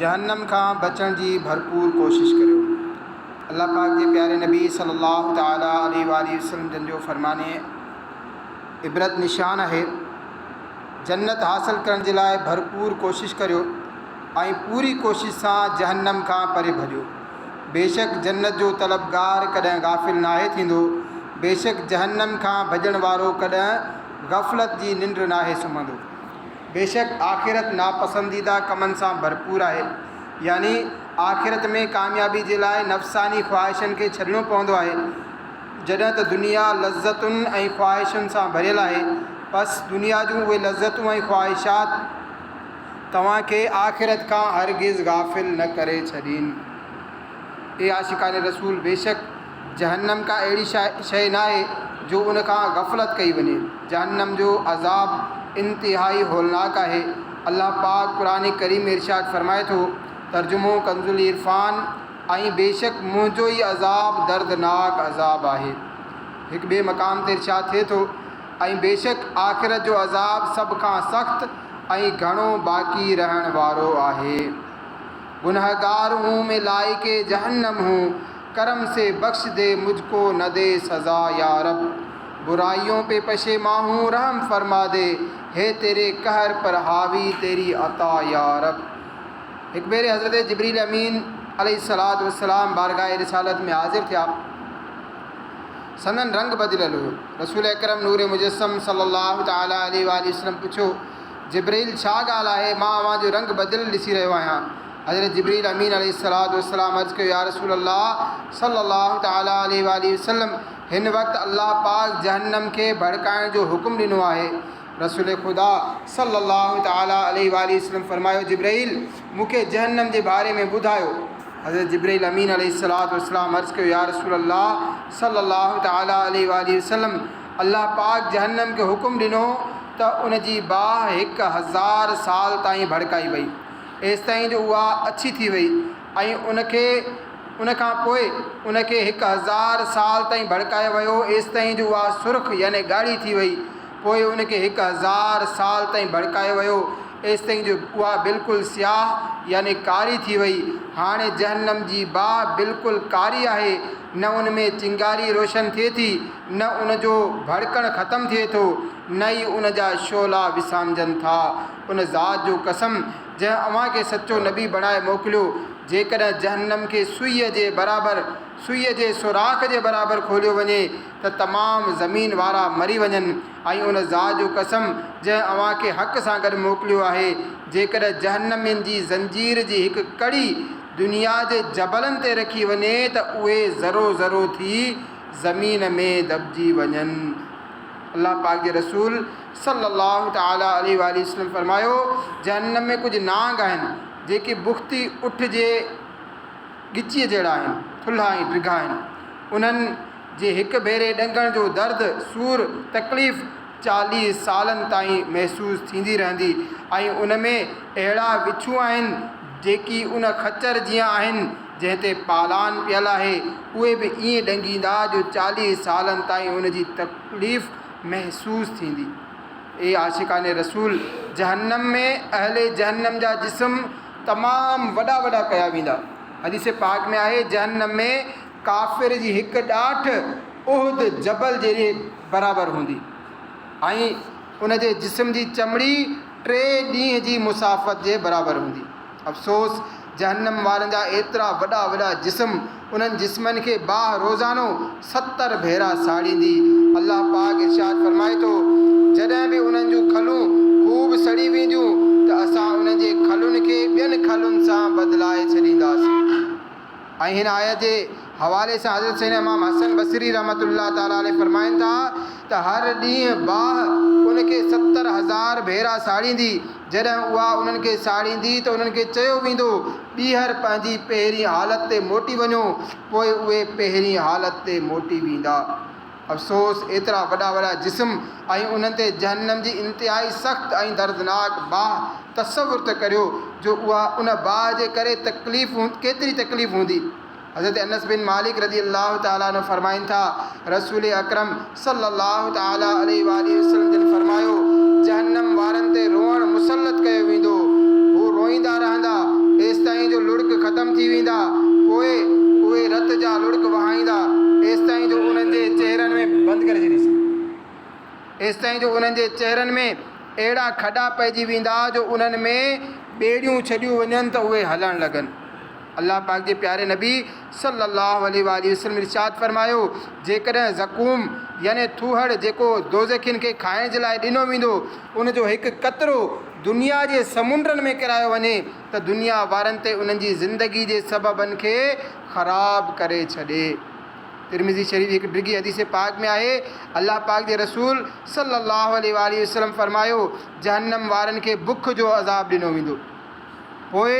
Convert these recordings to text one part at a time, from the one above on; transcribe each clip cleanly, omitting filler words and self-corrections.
جهنم کان بچڻ جي ڀرپور ڪوشش ڪريو. الله پاڪ جي پياري نبي صلي الله تعالٰي عليه واٰله وسلم جن جو فرمان عبرت نشان آهي، جنت حاصل ڪرڻ جي لاء ڀرپور ڪوشش ڪريو ۽ پوري ڪوشش سان جهنم کان پري ڀڄو. بيشڪ جنت جو طلبگار ڪڏهن غافل ناهي ٿيندو، بيشڪ جهنم کان ڀڄڻ وارو ڪڏهن غفلت جي ننڊ ناهي سمهندو. بيشڪ آخرت ناپسنديده ڪمن سان ڀرپور آهي، يعني آخرت ۾ ڪاميابي جي لاء نفساني خواهشن کي ڇڏڻو پوندو آهي، جڏهن ته دنيا لذتن ۽ خواهشن سان ڀريل آهي، پس دنيا جون اهي لذتون ۽ خواهشات توهان کي آخرت کان هرگز غافل نه ڪري ڇڏين. اي عاشقان رسول! بيشڪ جهنم ڪا اهڙي شيء ناهي جو ان کان غفلت ڪئي وڃي. جهنم جو عذاب انتهائي هولناڪ آهي. الله پاڪ قرآن ڪريم ۾ ارشاد فرمائي ٿو، ترجمو ڪنزالعرفان، ۽ بيشڪ منهنجو ئي عذاب دردناڪ عذاب آهي. هڪ ٻئي مقام تي ارشاد ٿئي ٿو، ۽ بيشڪ آخرت جو عذاب سڀ کان سخت ۽ گهڻو باقي رهڻ وارو آهي. گنهگار هون مين لائق جهنم هون ڪرم سي بخش the مجھ ڪو نه the سزا يا رب برائيون پي پشيمان هون رحم فرما the هي تيري قهر پر حاوي تيري عطا يا رب. هڪ ڀيري حضرت جبريل امين عليه الصلوة والسلام بارگاھ رسالت ۾ حاضر ٿيا. سندن رنگ بدليل هيو. رسول اڪرم نور مجسم صلي الله تعالٰي عليه واٰله وسلم پڇيو، جبرئيل ڇا ڳالهه آهي مان اوهان جو رنگ بدليل ڏسي رهيو آهيان. حضرت جبرئيل امين عليه الصلوة والسلام عرض ڪيو، يا رسول الله صلي الله تعالٰي عليه واٰله وسلم هن وقت الله پاڪ جهنم کي ڀڙڪائڻ جو حڪم ڏنو آهي. رسول خدا صلّي الله تعالٰي عليه واٰله وسلّم فرمايو، جبرئيل! مون کي جهنم جي باري ۾ ٻڌايو. حضرت جبرئيل امين عليه الصلوة والسلام عرض ڪيو، يا رسول الله صلّي الله تعالٰي عليه واٰله وسلّم! الله پاڪ جهنم کي حڪم ڏنو ته ان جي باهه 1000 سال تائين ڀڙڪائي وئي، ايستائين جو اها اڇي ٿي وئي ۽ ان کي ان کان پوء ان کي 1000 سال تائين ڀڙڪايو ويو، ايستائين جو اها سرخ يعني ڳاڙهي ٿي وئي. پوء ان کي 1000 سال تائين ڀڙڪايو ويو، ايستائين جو اها بلڪل سياهه يعني ڪاري ٿي وئي. هاڻي جهنم جي باهه بلڪل ڪاري آهي، نه ان ۾ چنگاري روشن ٿئي ٿي، نه ان جو ڀڙڪڻ ختم ٿئي ٿو، نه ئي ان جا شعلا وسامجن ٿا. ان ذات جو قسم جنهن اوهان کي سچو نبي بڻائي موڪليو، جيڪڏهن جهنم کي سوئيء جي برابر سوئيء جي سوراخ جي برابر کوليو وڃي ته تمام زمين وارا مري وڃن ۽ ان ذات جو قسم جنهن اوهان کي حق سان گڏ موڪليو آهي، جيڪڏهن جهنمين جي زنجير جي هڪ ڪڙي دنيا جي جبلن تي رکي وڃي ته اهي ذرو ذرو ٿي زمين ۾ دٻجي وڃن. الله پاڪ جي رسول صلّي الله تعالٰي عليه واٰله وسلّم فرمايو، جهنم ۾ ڪجهه نانگ آهن، جيڪي بختي اٺ جي ڳچيء جهڙا آهن، ٿلها ۽ ڊگها آهن. انهن جي هڪ ڀيري ڏنگڻ جو درد، سور، تڪليف 40 سالن تائين محسوس ٿيندي رهندي ۽ ان ۾ اهڙا وڇون آهن، جيڪي ان خچر جيان آهن، جنهن تي پالان پيل آهي، اهي به ائين ڏنگيندا جو 40 سالن تائين ان جي تڪليف محسوس ٿيندي. اي عاشقان رسول! جهنم ۾ اهل جهنم جا جسم تمام وڏا وڏا ڪيا ويندا. حديث پاڪ ۾ آهي، جهنم ۾ ڪافر جي هڪ ڏاٺ احد جبل جيڏي برابر هوندي ۽ ان جي جسم جي چمڙي ٽي ڏينهن جي مسافت جي برابر هوندي. افسوس! جهنم وارن جا ايترا وڏا وڏا جسم، انهن جسمن کي باهه روزانو 70 ڀيرا ساڙيندي. الله پاڪ ارشاد فرمائي ٿو، جڏهن به انهن جون کلون خوب سڙي وينديون ته اسان انهن جي کلن کي ٻين کلن سان بدلائي ڇڏينداسين. ۽ هن آيت جي حوالي سان حضرت سيدنا امام حسن بصري رحمة الله تعالٰي عليه فرمائن ٿا ته هر ڏينهن باهه ان کي 70,000 ڀيرا ساڙيندي، جڏهن اها انهن کي ساڙيندي ته انهن کي چيو ويندو، ٻيهر پنهنجي پهرين حالت تي موٽي وڃو، پوء اهي پهرين حالت تي موٽي ويندا. افسوس! ايترا وڏا وڏا جسم ۽ انهن تي جهنم جي انتهائي سخت ۽ دردناڪ باهه، تصور ته ڪريو جو اها ان باهه جي ڪري تڪليف ڪيتري تڪليف هوندي. حضرت انس بن مالڪ رضي الله تعالٰي عنه فرمائن ٿا، رسول اڪرم صلّي الله تعالٰي عليه واٰله وسلّم جن فرمايو، جهنم وارن تي روئڻ مسلط ڪيو ويندو، هو روئيندا رهندا، ايستائين. ايستائين جو لڙڪ ختم ٿي ويندا، پوء اهي رت جا لڙڪ وهائيندا، ايستائين جو انهن جي چهرن ۾ بند ڪري ڇڏيس. ايستائين جو انهن جي چهرن ۾ اهڙا کڏا پئجي ويندا جو انهن ۾ ٻيڙيون ڇڏيون وڃن ته اهي هلڻ لڳن. الله پاڪ جي پياري نبي صلّي اللّٰه عليه واٰله وسلّم ارشاد فرمايو، جيڪڏهن زقوم يعني ٿوهڙ جيڪو دوزخين کي کائڻ جي لاء ڏنو ويندو ان جو هڪ قطرو دنيا جي سمنڊن ۾ ڪيرايو وڃي ته دنيا وارن تي انهن جي زندگي جي سببن کي خراب ڪري ڇڏي. ترمذي شريف جي هڪ ڊگهي حديث پاڪ ۾ آهي، الله پاڪ جي رسول صلّي اللّٰه عليه واٰله وسلّم فرمايو، جهنم وارن کي بک جو عذاب ڏنو ويندو. پوء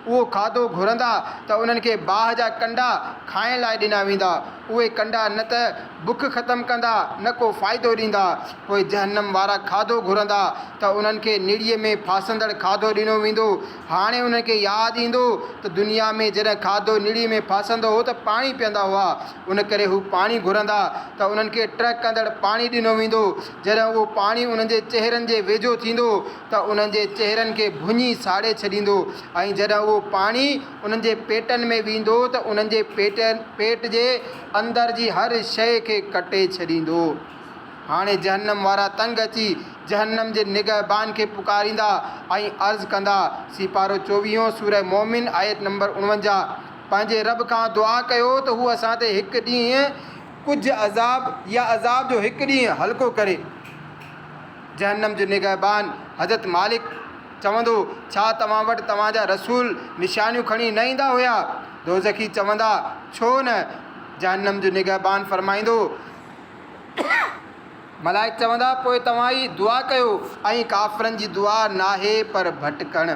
اهو کاڌو گهرندا ته انهن کي باهه جا ڪنڊا کائڻ لاء ڏنا ويندا. اهي ڪنڊا نه ته بک ختم ڪندا نه ڪو فائدو ڏيندا. پوء جهنم وارا کاڌو گهرندا ته انهن کي نڙيء ۾ ڦاسندڙ کاڌو ڏنو ويندو. هاڻي انهن کي ياد ايندو ته دنيا ۾ جڏهن کاڌو نڙيء ۾ ڦاسندو هو ته پاڻي پيئندا هئا. ان ڪري هو پاڻي گهرندا ته انهن کي ٽهڪندڙ پاڻي ڏنو ويندو. جڏهن اهو پاڻي انهن جي چهرن جي ويجهو ٿيندو ته انهن جي چهرن کي ڀڃي ساڙي ڇڏيندو ۽ جڏهن اهو پاڻي انهن جي پيٽن ۾ ويندو ته انهن جي پيٽ جي اندر جي هر شيء کي ڪٽي ڇڏيندو. هاڻي جهنم وارا تنگ اچي جهنم جي نگهبان کي پڪاريندا ۽ عرض ڪندا، سيپارو چوويهون سورة مؤمن آيت نمبر 49، پنهنجي رب کان دعا ڪيو ته هو اسان تي هڪ ڏينهن ڪجهه عذاب يا عذاب جو هڪ ڏينهن هلڪو ڪري. جهنم جو نگهبان حضرت مالڪ چوندو، ڇا توهان وٽ توهان جا رسول نشانيون کڻي نه ايندا هيا؟ دوزخي چوندا، ڇو نه؟ جهنم جو نگهبان فرمائيندو، ملائڪ چوندا، پوء توهان ئي دعا ڪيو ۽ ڪافرن جي دعا ناهي پر ڀٽڪڻ.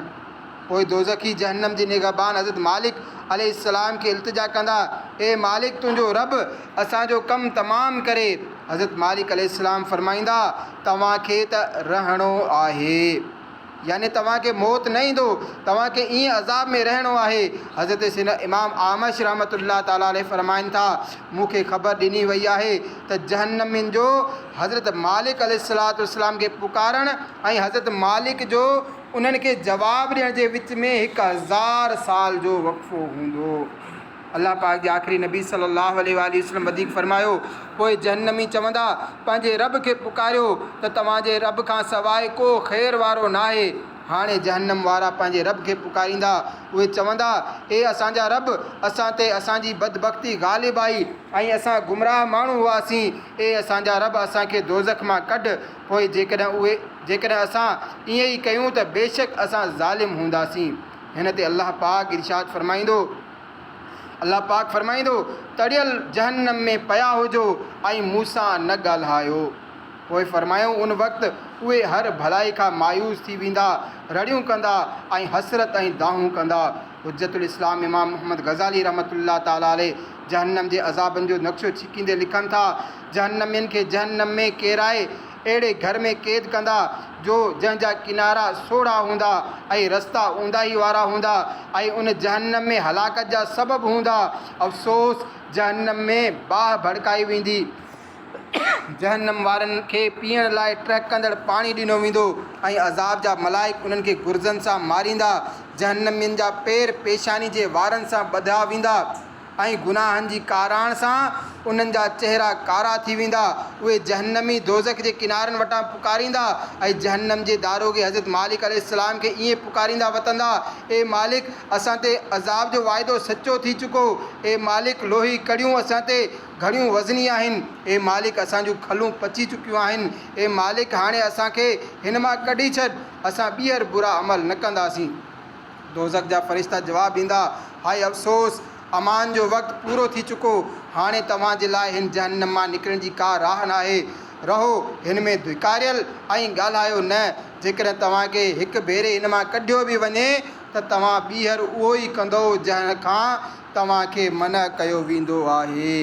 پوء دوزخي جهنم جي نگهبان حضرت مالڪ عليه السلام کي التجا ڪندا، اي مالڪ تنهنجو رب اسان جو ڪم تمام ڪري. حضرت مالڪ عليه السلام فرمائيندا، توهان کي ته رهڻو آهي. يعني توهان کي موت نه ايندو، توهان کي ائين عذاب ۾ رهڻو آهي. حضرت سيدنا امام اعمش رحمة الله تعالٰي عليه فرمائن ٿا، مون کي خبر ڏني وئي آهي ته جهنمين جو حضرت مالڪ عليه الصلوة والسلام کي پڪارڻ ۽ حضرت مالڪ جو انهن کي جواب ڏيڻ جي وچ ۾ 1000 سال جو وقفو هوندو. الله پاڪ جي آخري نبي صلّي اللّٰه عليه واٰله وسلّم وڌيڪ فرمايو، پوء جهنمي چوندا، پنهنجي رب کي پڪاريو ته توهان جي رب کان سواء ڪو خير وارو ناهي. هاڻي جهنم وارا پنهنجي رب کي پڪاريندا، اهي چوندا، اي اسان جا رب! اسان تي اسان جي بدبختي غالب آئي ۽ اسان گمراهه ماڻهو هئاسين، اي اسان جا رب! اسان کي دوزخ مان ڪڍ، پوء جيڪڏهن اهي جيڪڏهن اسان ائين ئي ڪيون ته بيشڪ اسان ظالم هونداسين. هن تي الله پاڪ ارشاد فرمائيندو، الله پاڪ فرمائيندو، تڙيل جهنم ۾ پيا هجو ۽ مون سان نه ڳالهايو. پوء فرمايائون، ان وقت اهي هر ڀلائي کان مايوس ٿي ويندا، رڙيون ڪندا ۽ حسرت ۽ دانهون ڪندا. حجت الاسلام امام محمد غزالي رحمة الله تعالٰي عليه جهنم جي عذابن جو نقشو ڇڪيندي لکن ٿا، جهنمين کي جهنم ۾ ڪيرائي اهڙي گهر ۾ قيد ڪندا جو جنهن جا ڪنارا سوڙها هوندا ۽ رستا اونداهي وارا هوندا ۽ ان جهنم ۾ هلاڪت جا سبب هوندا. افسوس! جهنم ۾ باهه ڀڙڪائي ويندي. جهنم وارن کي پيئڻ لاء ٽهڪندڙ پاڻي ڏنو ويندو ۽ عذاب جا ملائڪ انهن کي گرزن سان ماريندا. جهنمين جا پير پيشاني جي وارن سان ٻڌا ويندا. ۽ گناهن جي ڪاراڻ سان انهن جا چهرا ڪارا ٿي ويندا، اهي جهنمي دوزخ جي ڪنارن وٽان پڪاريندا ۽ جهنم جي داروغي حضرت مالڪ عليه السلام کي ائين پڪاريندا وتندا، اي مالڪ! اسان تي عذاب جو وعدو سچو ٿي چڪو، اي مالڪ! لوهي ڪڙيون اسان تي گهڻيون وزني آهن، اي مالڪ! اسان جون کلون پچي چڪيون آهن، اي مالڪ! هاڻي اسان کي هن مان ڪڍي ڇڏ، اسان ٻيهر برا عمل نه ڪنداسين. دوزخ جا فرشتا جواب ڏيندا، هاء افسوس! امان جو وقت پورو ٿي چڪو، هاڻي توهان جي لاء هن جهنم مان نڪرڻ جي ڪا راهه ناهي. رهو هن ۾ ڌڪاريل ۽ ڳالهايو نه، جيڪڏهن توهان کي هڪ ڀيري هن مان ڪڍيو به وڃي ته توهان ٻيهر اهو ئي ڪندؤ جنهن کان توهان کي منع ڪيو ويندو آهي.